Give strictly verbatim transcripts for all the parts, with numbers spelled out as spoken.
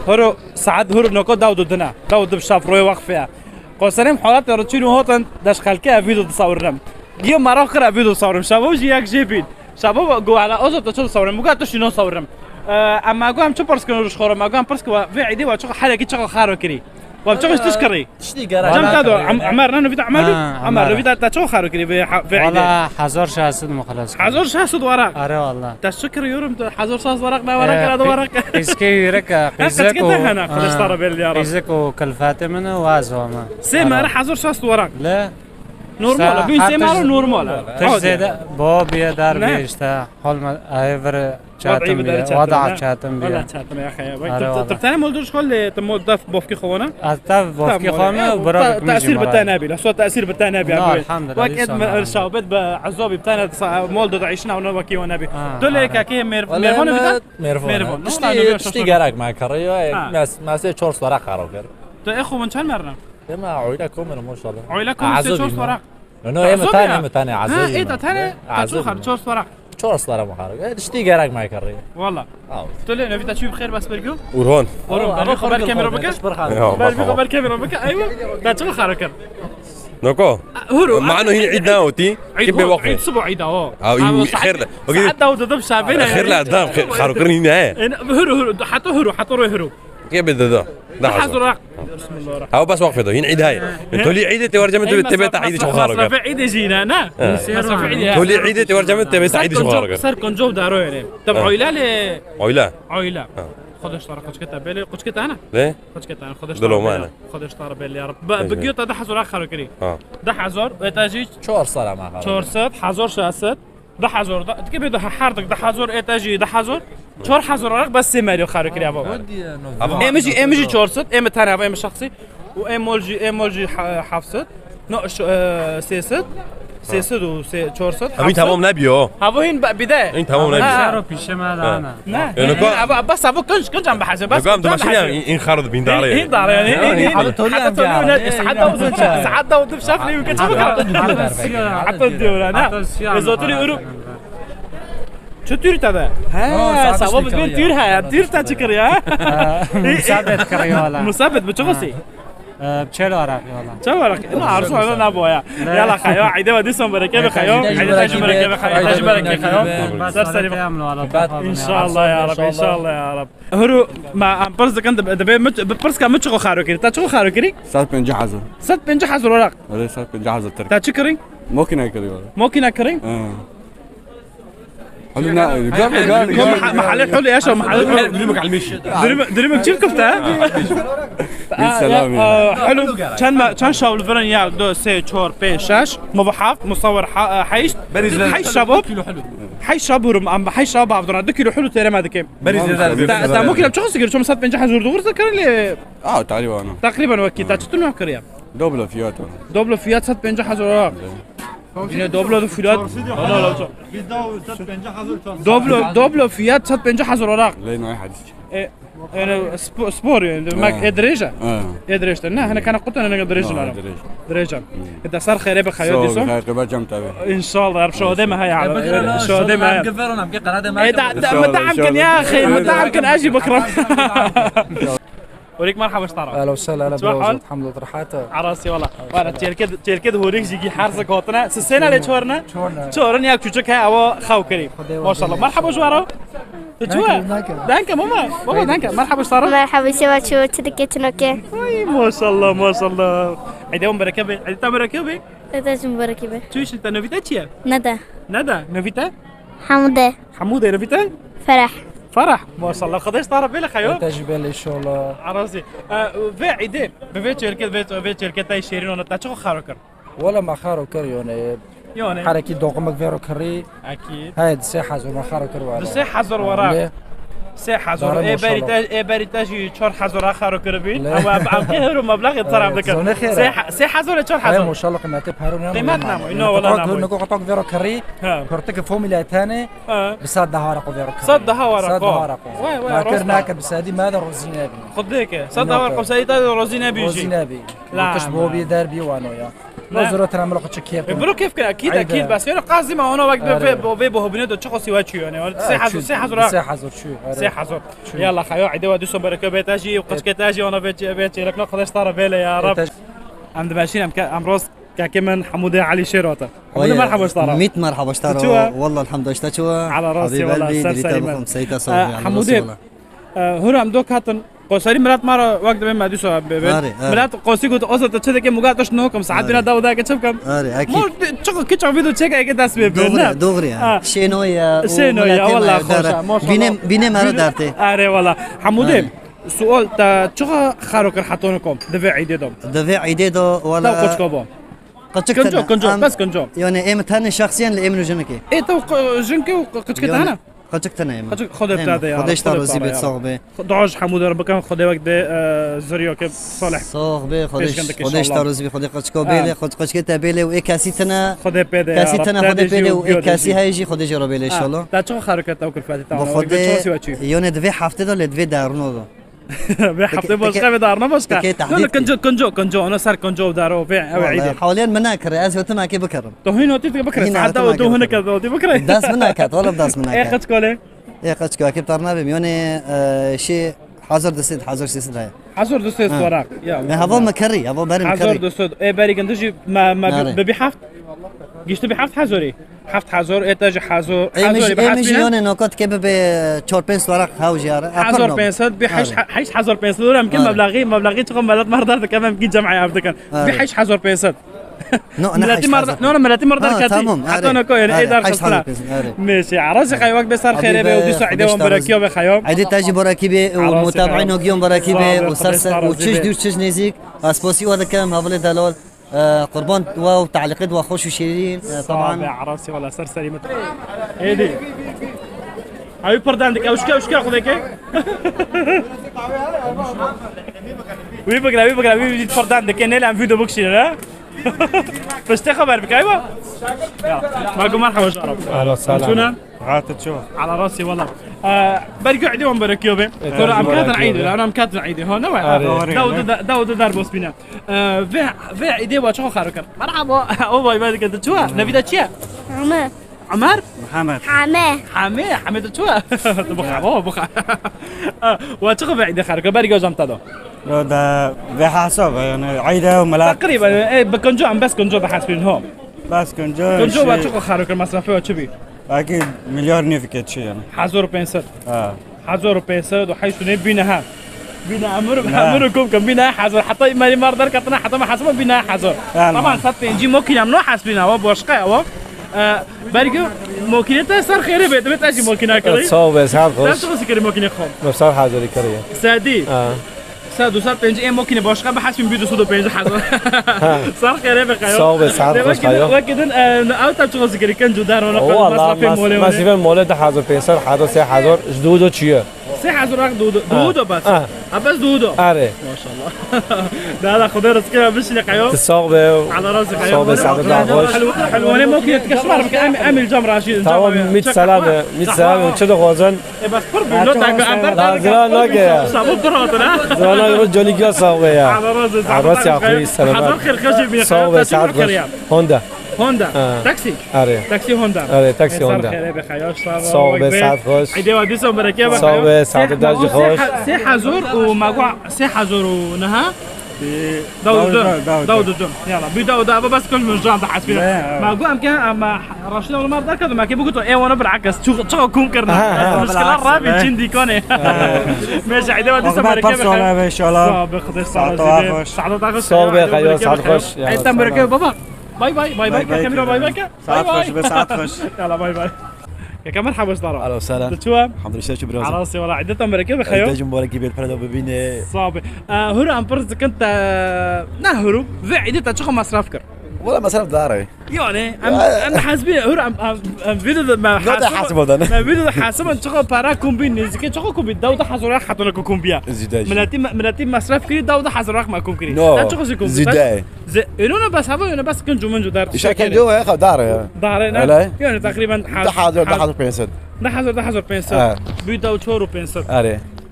Horo saet horo noko daw dudina. Daw dib şaf roy waqfiya. Qosenim halat roçin hotan daş xelke evido disawirnem. Giyo maraq kir evido sawirnem. Şavo ji yak jebin. Şavo go ala ozo to çol sawirnem. Muga to şino sawirnem. Ama go am çu pers kino ruş xorom. Go am pers ki ve idi ve çok haleki çok xaro kiri. Ve çok istiş kiri. Tiştî gerek. Cem ta do. Ömer ne novita Ömer bi? Ömer novita ta çok xaro kiri ve ve idi. Valla hazar şahsın mı xalas? Hazar şahsın varak. Are valla. Teşekkür yorum da hazar şahs varak ne varak kira da varak. Qîzkê wî rek e, qîzek û, hene, Xwedê ji te re belê ya Rab. Qîzek û kilfetê min e û ez û me. Sê mare hezar şast warak. Le. Normal e, bîn sê mare normal e. Tişt zêde bo bîye dar bî işte. Hol me ayê vir çetin bîye. Wada çetin bîye. Wada çetin ya xeya. Bak, tu tane mol dur şkol le, tu mol def bofki xwana. Hatta bofki xwana bira. Tesir bi te nebî. La so tesir bi te nebî. Elhamdülillah. Bak et me şawbet be azabî bi te ne mol dur işine ona baki ona bî. Tu le kaki mervan bî. Mêrvan. Tiştî, tiştî gerek me kiriyo, mes, mesê çor swara xero kir. Tu ê xwe min çend merna? Ema oyle komir maşallah. Oyle komir sê çor swara. No, no, ema tane, ema tane, ha, azabî ê ta tane, ta çor xar, çor swara. Çor swara me xero. E, tiştî gerek me kiriyo. Valla. Tu lê nevî te çi bi xêr bes bergiyo? Urhon. Oğlum, ben bir haber kamera bakın. Ben bir haber kamera bakın. Aywa. Ta çi xero kir? Noko. Huru. Mano hin îd navtî. Kim be waqfê. Îd subo îd o. Ew xêr le. Saet daw dedim şabêne. Xêr le dam xêr xarokirin hîn e. Huru huru hatta huru hatta roy huru. Kê be deda. Da hazır. Ew bes waqfê de hin îd hay. Tolî îd te warcem te be ta îd çok xarokir. Masrafê îd jî ne ne. Masrafê îd. Tolî îd te warcem te be ta îd çok xarokir. Ser konco daro yani. Tab oyle le. Oyle. Oyle. Xwedê ji te re quçkê te belê, quçkê te hene? Lê? Quçkê te hene, Xwedê ji te re belê. Dilomane. Xwedê ji te re belê ya Rab. Bi giyo te deh hezar xero kirî. Ha. Deh hezar, ê te jî çor sed ama xero. Çor sed, hezar şeş sed, deh hezar, dikê bê her dik deh hezar, ê te jî deh hezar, çar hezar olarak bes sê meriyo xero kirî ava. Ê min jî, ê min jî çor sed, ê min tane ava, ê min şexsî. Û ê mol jî, ê mol jî he-, heft sed. No, şu, e, sê sed. Sê sed û sê, çar sed, heft sed. Ev tamam nebiyo. Havo hin bi-, bide. Hin tamam nebiyo. Ha. Şaro pîşe me da ne. Ne. Eno ka- Ava bas avo kinç, kinç am beheze, bas. Eno ka am dimaşin ya, in xarod bin dare. Hin dare yani. Hin, hin. Avo tolyan ka. Saat da uzun, saat da uzun şaf ne ülke çok. Hatta diyor ha. Hatta diyor ha. Ezotri ürü. Çi tür te be? He, savo bi tür he ya. Tür te çıkır ya. Musabet kırıyor la. Musabet bu çok şey. Çel olarak yola. Çel olarak. Ama arzu ana ne boya. Yala xeyo, îde ve dîsan bereke be xeyo. Îde te jî bereke be xeyo. Îde te jî bereke be xeyo. Ser serî. İnşallah ya Rab, inşallah ya Rab. Huru, ma em pirs dikin, dibe, dibe, pirs ka min çiqo xaro kirî? Ta çiqo xaro kirî? Sed pêncî hezar. Sed pêncî hezar olarak. Öyle sed pêncî hezar Türk. Ta çi kirî? Mokine kirî. Mokine kirî? Hı. Hadi ne? Gel, gel, gel. Mahalle hulu yaşa, mahalle hulu. Dürüm, dürüm kalmış. Dürüm, dürüm kim kıfta? Bir selam ya. Hulu, çend ma-, çend şavlu veren ya, do, se, çor, pe, şaş, muvahaft, musavir, ha-, e, hayş. Hayş şavop. Hayş şaburum, am, hayş şavop avdura. Du kilo hulu terema dikim. Beri zirda. Ta, ta mokine çok sigir, çok sed pêncî hezar doğru zakarlı. Aa, taliban. Takriben vakit, ta çitur ne kırıya? Doblo fiyat. Doblo fiyat sed pêncî hezar olarak. Yine doblo fiyat. Doblo, doblo fiyat sed pêncî hezar olarak. Leyna hadis. E, yani spo-, spor yani. Demek e dirêja. E dirêjte. Ne, hani kana kutan ne dirêja. Dirêja. Dirêja. E da sar xeyre be xeyo diso. Xeyre be cem tabi. İnşallah. Şode me haya. Şode me haya. E da, da, مطعم كان يا أخي، مطعم كان أجي بكرة. وليك مرحبا شطارة. اهلا وسهلا، اهلا بيوزة، الحمد لله، رحاتة. عراسي والله. وانا تيركد، تيركد هوريك جيجي حارسك هوتنا. سسينا لي تشورنا؟ تشورنا. تشورن يا كوتشك هاي او خاو كريم. ما شاء الله. مرحبا شوارو. تشوا؟ دانكا، دانكا، ماما. ماما دانكا. مرحبا شطارة. مرحبا شوا شو تدكي تنوكي. اي ما شاء الله، ما شاء الله. عيدهم بركبي، عيدتا بركبي. عيدتا بركبي. شو شو تنوفيتا تشيا؟ ندى. ندى، نوفيتا؟ حمودة. حمودة، نوفيتا؟ فرح. فرح، ما شاء الله. خدش تعرف بلا خيو؟ تجربة إن شاء الله. عراسي. آه، في عيدين. في شركة، في، في شركة تاي شيرين ولا تاچو خارو كر. ولا ما خارو كر، يعني. يعني. حركي دوغمك فيرو كري. أكيد. هاي دسي حزر ما خارو كر ولا. دسي حزر ورا. سي حزر. اي بري تا-، اي بري تاجي چور حزر خارو كر بي. او ام كهرو مبلغ يتصرف دكر. سي ح-، سي حزر چور حزر. ما شاء الله قيمته بهرون. قيمتنا مو، إنه ولا نمو. نكو قطعك فيرو كري. ها. كرتك فومي لا تاني. ها. بس صد دهارة قو فيرو كري. صد دهارة قو. صد دهارة قو. وي، وي، ما كر ناكر بس هادي ما هذا روزينابي. خد هيك. صد دهارة قو سيدي روزينابي جي. روزينابي. لا. كش بوبي دار بي وانو يا. Ne? Zor tira milo qıçı keyf. E, bro keyf kira, akîd, akîd. Bes yero qazî ma ona wek vê, vê bohobine do çiqo siwa çiyo yani. Sê hezar, sê hezar. Sê hezar çiyo. Sê hezar. Yalla xayo, îde wa dîso bereke bê te jî, qıçke te jî ona vê çê, vê çêlekna Xwedê ji te re bêle ya Rab. Em dimeşîn, em ke-, em rost kekê min Hemûdê Elî Şêrota. Hemûdê merhaba ji te re. Mit merhaba ji te re. Çiwa? Wallah elhamdülillah, çiwa. Ala rastî, wallah, ser serî me. Seyta sağ ol. Hemûdê. Hûra em do katin. Qosarî milet ma re wek dibê me dîsa bê. Arê, arê. Milet qosî got, "Oza te çi dikê?" Muga tişt nokim, saet bîna dew dake çi bikim? Arê, ekîd. Mor, çiqo kiço vîdeo çeke eke dest pê bê. Doğru, doğru ya. Şêno ya. Şêno ya, wallah, xoş e, maşallah. Bînê, bînê me re dertê. Arê, wallah. Hemûdê, sual te çiqo xero kir hetoniko di vê îdê de? Di vê îdê de, wallah. Te qıçko bo. Qıçık tene. Kinco, kinco, bes kinco. Yani em tene şahsiyen li em jinikê. E, te jinikê û qıçke tane? Qıçık tene em. Qıçık Xwedê te de ya. Xwedê ji te rozî bê, sağ bê. Dua ji Hemûdê re bikin, Xwedê wek dê, e, ziriyokê salih. Sağ bê, Xwedê ji te rozî bê, Xwedê qıçko bêle, qıçkê te bêle û ê kesî tene. Xwedê pê de ya. Kesî tene, Xwedê pê de û ê kesî heye jî Xwedê jê re bêle inşallah. Te çiqo xero kir te û kir fetî te. Bi Xwedê, yani di vê hefte de lê di vê derûno de. Vê heftê başka, vê darna başka. Peki, peki, tehdit. Kinco, kinco, kinco, ona ser kinco daro, vê, ew îdê. Hawlên min nakire, ez gotim eke bikirim. Tu hîn otî dike bikire. Saet dew tu hûn ket otî bikire. Dest min naket, wala dest min naket. Ê qıçko lê? Ê qıçko, eke tar nabim, yani, e, şey, hazır du sed, hazır sê sed heye. Hazır du sed waraq. Ya. Ne, hava me kirî, hava berim kirî. Hazır du sed. Ê berî gindi jî me, me bi, bi heft. Gişti bi heft hazırî. Heft hezar, ê te jî hezar, hezarî bihesbîne. Ê min jî yone nokat ke bibe çar pênc waraq hew jî are. Hezar pênc sed, bi heşt, heşt hezar pênc sed lira em ki meblaxî, meblaxî çiqo melet mardar dike, em ki cem'e ev dikin. Bi heşt hezar pênc sed. No, ne heşt hezar. No, no, miletî mardar ket. Heta noko yani ê dar xistine. Mêşe, razî xeyo wek bê ser xêrê be û dîsa îdê wan berekiyo be xeyo. Îdê te jî berekî be û mutabi'în ogiyon berekî be û ser ser û çiş dûr çiş nêzîk. Ez spasî we dikim, hevalê delal. Ee, qurban we û te'lîqê we xweş û şêrîn, ee, teban. Sağ be, arasî wala ser serî min. Êdî. Ew pir dendik, ew şike, ew şike xwedê ke. Wî bigre, wî bigre, wî pir dendik, nêl em vîdeo bikişînin, he? Piştê xeber bike, eywa. Ya. Mergo merhaba ji Arab. Ehla selam. Çûne? Hate ço. Ala rastî wala. Ee, bergî îdê wan berekiyo be. Kora em katin îdê, em katin îdê. Ha, ne wa? Dew de, dew de derbas bîne. Ee, vê, vê îdê wa çiqo xero kir? Merhaba. O vay vay dike, tu çi wa? Nevî de çi ye? Ömer. Ömer? Muhammed. Hame. Hame, Hame tu çi wa? Tu bixa, baba bixa. Ee, wa çiqo vê îdê xero kir? Bergî cam te do. Yo da vê hesab, yani îdê û milet. Teqrîben, e, bi kinco em bes kinco dihesbîn ho. Bes kinco. Kinco wa çiqo xero kir, mesrefê wa çi bî? Belkî milyar nîv ke çi yani. Hezar û pênc sed. Ha. Hezar û pênc sed û heyşt û nê bîne ha. Bîne emir, emir û kom kem bîne hezar. Heta îmerî mar derketine, heta me hesaba bîne hezar. Tamam, sed pêncî mokîne em no hesbîne, wa başka ya wa. Ee, belki mokîne te ser xêrê be, dibê te jî mokîne kirî. Sağ ol be, sağ ol. Sen çiqo sikirî mokîne xo? Nefsar hazırı kirî. Sedî. Ha. Sed û sed pêncî ê mokîne başka bihesbîn bî du sed û pêncî hezar. Ser xêrê be xeyo. Sağ ol be, saet xweş xeyo. Wekî din, e, ew te çiqo zikirî kinc û der ona xwe masrafê molê. Masrafê molê du hezar pênc sed, hezar sê hezar, ji du do çiyo. Sê hezar ak du do, du do bes. Ha, bes du do. Arê. Maşallah. Dala Xwedê rizqê bişîne xeyo. Tu sağ be. Ala razî xeyo. Sağ be, saet xweş. Helwane mokîne tike şmar bike, em, em îlcam raşî. Tamam, mit selam, mit selam, çi dixwazin? E, bes pir bû, no tak, em ber. Zira nake ya. Sabun pir hatin, ha? Zira nake, roj canî giya sağ be ya. Allah razı olsun. Arras ya, xwî, selamet. Hazır xêr, xeşî bî. Sağ be, saet xweş. Honda. Honda. Ha. Taksî. Arê. Taksî Honda. Arê, taksî Honda. Xêrê be xeyaş, sağ be, saet xweş. Îdê wa dîsa berekê be. Sağ be, saet dajî xweş. Sê hezar û me got sê hezar û neha. Dawud, Dawud, Dawud. Yala, bir Dawud, ama bas kul min jan da hasbîne. Ma gu em ke, ama Raşid oğlum abi derken, ma ke bu kutu, e, ona bırak, çu-, çu kum kırna. Müşküler rabi çin dikane. Meşe, îdê wa dîsa berekê be. Sağ be, inşallah. Sağ be, Xwedê sağ be. Saet xweş. Sağ be, xeyo, saet xweş. Ey, tam berekê baba. Bay bay, bay bay, kamera bay bay. Saet xweş be, saet xweş. Yala, bay bay. Keke merhaba ji te re. Alo, selam. Tu çi wa? Elhamdülillah, tu çi biraz? Arasê wala, îdê te mubarekê be xeyo. Îdê jî mubarekî be, pira da bibîne. Sağ be. E, hûr em pirs dikin te, ne hûr, vê îdê te çiqo masraf kir? Wala masraf dare. Yani, em, em hesbî, hûr em, em, em vîdeo de me hasib, me vîdeo de hesibin çiqo para kombî nêzîkê, çiqo kombî, dew de hezar hetoneke kombiya. Zîde jî. Miletî, miletî masraf kirî, dew de hezar me kom kirî. No. Te çiqo zî kombî? Zîde. Ze-, êno ne bes hava, êno bes kinco minco der. Îşte kinco ya, xew dar ya. Dar ne? Öyle. Yani takriben haz-, du hezar, haz-, du hezar pênc sed. Du hezar, du hezar pênc sed. Ha. Bî dew çar û pênc sed. Arê.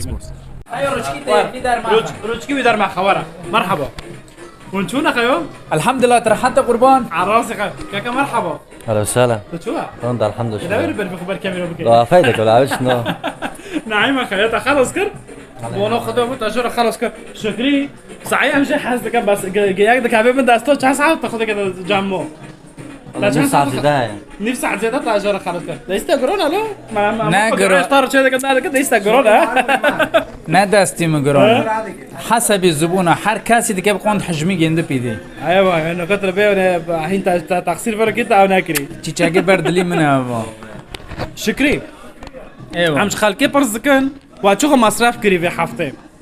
Xeyo, ruçkî te, wî derma. Ruç-, ruçkî wî derma xewara. Merhaba. Hûn çûne xeyo? Elhamdulillah, tu rehet e qurban. Arasî xeyo. Keke merhaba. Ahlen we sehlen. Tu çû? Tamam da, elhamdülillah. Dewir ber bi xeber kamera bike. Da fayda kol abi şunu. Naîma xeyo te xelas kir. Bono Xweda bû te jê re xelas kir. Şikrî. Saî em jê hez dikin bes ge-, ge-, yek dikeve min desto çend saet te xwe dike cemmo. Nîv saet zêde ye. Nîv saet zêde te jê re xelas kir. Deste giron alo. Ma, ma, ne giron. Tar çê dike, dike deste giron ha. Ne destî min giron. Ha? Hesebî zibûna her kesî dike bi qond hijmî gêndi pîdî. Eywa, yani katir be ne hin ta, ta, taksîr ver ki ta ne kiri. Çiçegi ber dilî min e ava. Şikrî. Eywa. Em ji xelkê pirs dikin. Wa çiqo masraf kirî vê heftê?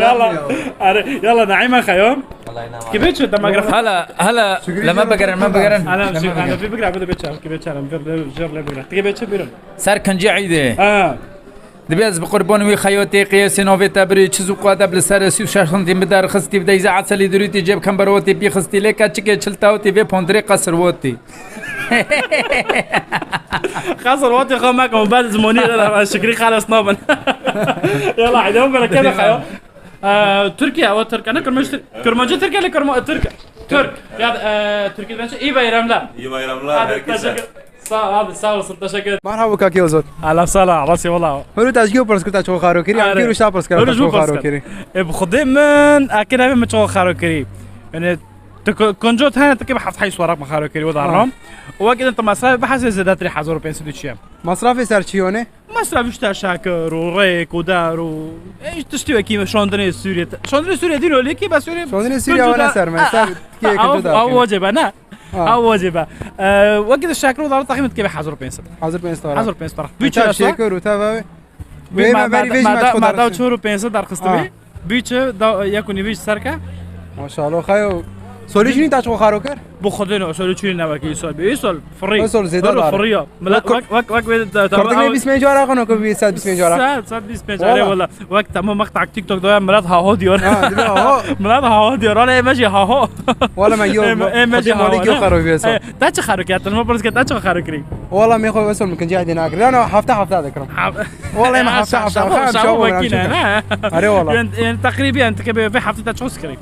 Yalla. Are, yalla, Naîma Xeyo. Kibê çi, demagraf. Hala, hala, leme bigirin, me bigirin. Ana, ana, bir bigira, bu da beçar, kibê çar, bir, bir, bir, bir, bir. Kibê çi, buyurun. Ser kincî îdê. Ha. Dibê ez bi qurban wî Xeyotê, qiyasê navê te birê, çi zû qadeb li ser sî û şeş santim bi derxistî, bi deyza eselî dirûtî, cêb kemberotê pî xistî, lê keçikê çil tewtî, vê pondirê qesirwotî. Qesirwotî xwe mekim, ben zimonî re şikrî xeles nabin. Yalla, heyde, bereket Xeyo. Ee, Türkiye, o Türk, ne Kurmancı Türk, Kurmancı Türk, yani Kurma-, Türk. Ya, e, Türkiye, ben şey, iyi bayramlar. İyi bayramlar Hadi, herkese. Teşekkür. Sağ ol abi, sağ olasın, teşekkür ederim. Merhaba kaki Ozan. Ahlan sahlan, rastî wala. Hûn û te ji kê pirs kir te çi xwe xaro kirî? Em kî rû şa pirs kir te çi xwe xaro kirî? E, bi xwedê min, eke navê min çi xwe xaro kirî. Yani, tu ku-, kunco tane tu kê bi heft heşt waraq min xaro kirî, o da ram. O wekî din tu mesrafê bihesê zêdetirî hezar û pênc sed û çi ye. Masrafê ser çi yone? Masraf işte şakir û rêk û dar û, e, tiştî wekî şandinê Sûriye. Şandinê Sûriye dîn olê kî be Sûriye. Şandinê Sûriye wana ser me, ser kê kunco da. Ew wacib e, ne? Ha. Ew wacib e. E, wekî de şakir û dar taxmîn dikeve hezar û pênc sed. Hezar û pênc sed. Hezar û pênc sed. Bî çi şakir û te ve. Wê me berî vê jî me çiqo dar. Çor û pênc sed dar xistibi. Bî çi da, yek û nîvî ji ser ke. Maşallah, xeyo. Solî jî ta çiqo xaro kir? Bu xwedê ne, solî çûyî ne wekî îsal bi. Îsal firî. Îsal zêde dar. Firî ya. Wek, wek, wek, wek, wê de, tamam. Kurdinê bîst pênc ara xwe nako bî sed bîst pênc ara. Sed, sed bîst pênc ara, wala. Wek tamam, maqta TikTok doya Milat haho diyor. Ha, dibe haho. Milat haho diyor. Wala eme jî haho. Wala me yo, eme jî haho. Malî yo xaro bî. Te çi xaro kir? Tamam, pirs ke te çi xaro kirî? Wala me xwe wesol min kincî êdî nakir. Yana hafta hafta dikirim. Wala me hafta hafta. Şabo wekî ne, ne? Are wala. Yani, yani teqrîben tu ke bi vê hafta te çi kirî?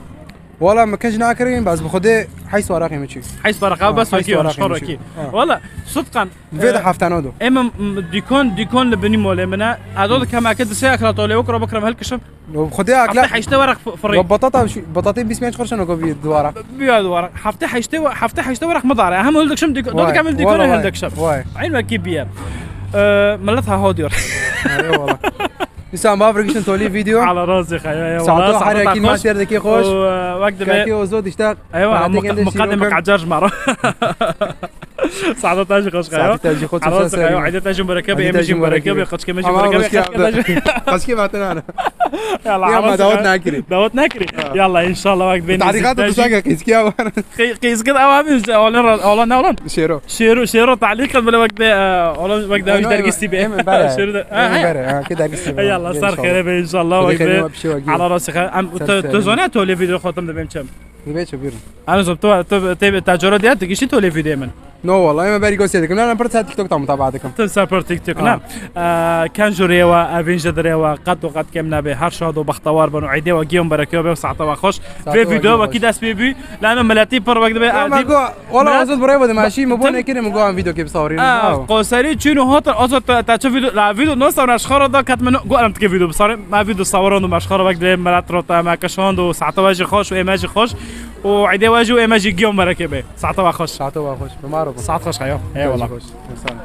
Wala me kinc nakirîn, bes bi xwedê heşt waraqê me çî. Heşt waraqa bes wekî, şor wekî. Wala, sidqan. Vê de hafta nado. Em dükkan, dükkan li binî molê min e. Ado dikem eke disê eklatolê wekro bikrim hilkişim. Xwedê akla. Hafta heştê waraq firî. Yo, batata, batatê bîst pênc qirşan ko vî duvara. Biya duvara. Hafta heştê, hafta heştê waraq midare. Hem hildikşim dükkan, dodikam dükkan hildikşim. Vay. Aynı wekî biye. Millet haho diyor. Eyvallah. Însan bav giriştin tolî video. Ala razî xeya, eyvallah. Saeto her yekî ma serdekî xweş. Wek dibe. Kaki Ozod işte. Eyvallah, muqaddim ek acar ji me re. Saeto te jî xweş xeya. Saeto te jî xweş. Ala razî xeya, eyde te jî murekebe, em jî murekebe, qeçke me jî murekebe. Qeçke vatin ana. Yalla, ya ma dawet nakirî. Dawet nakirî. Yalla, înşallah wek ben. Tarîxat tu saka qîskiya var. Qîskit ew abi, olan, olan ne olan? Şêro. Şêro, şêro talîqet bile wek de, e, oğlum wek de dergîstî be. Şêro de. Bere, ha, ki dergîstî be. Ey Allah, ser xêre be inşallah wek de. Ala rasi xêre. Em, tu zane tu lê video xotim de bim çem. Dibe çi, buyurun. Em zop tu, tu, te, te coro diye, tu gişi tu lê video min. No, vallahi, em berî gosê dikim. Ne, ne, pir ser TikTok tam mutabaa dikim. Tu ser pir TikTok, ne? Ken jurê wa, evin ji dirê wa, qet û qet kêm nebe. Her şad û bextewar bin û eydê wa giyon berekiyo be û saete wa xweş. Vê video wekî dest pê bû. Lano miletî pir wek dibe. Wala ez birayê bide meşî, min bo nekirî, min got em vîdeo kê bisawirîn. Qoserî çûn û hatin, azo te, te çi vîdeo, la vîdeo no sawra ji xwe re da ket min got em tikê vîdeo bisawirîn. Me vîdeo sawiran û me ji xwe re wek divê milet re te me kişand û saete we jî xweş û ê me jî xweş û eydê we jî û ê me jî giyon berekê be. Saete we xweş. Saete we xweş. Bi mar bû. Saet xweş xeyo. Eyvallah. Xweş. Sağ ol.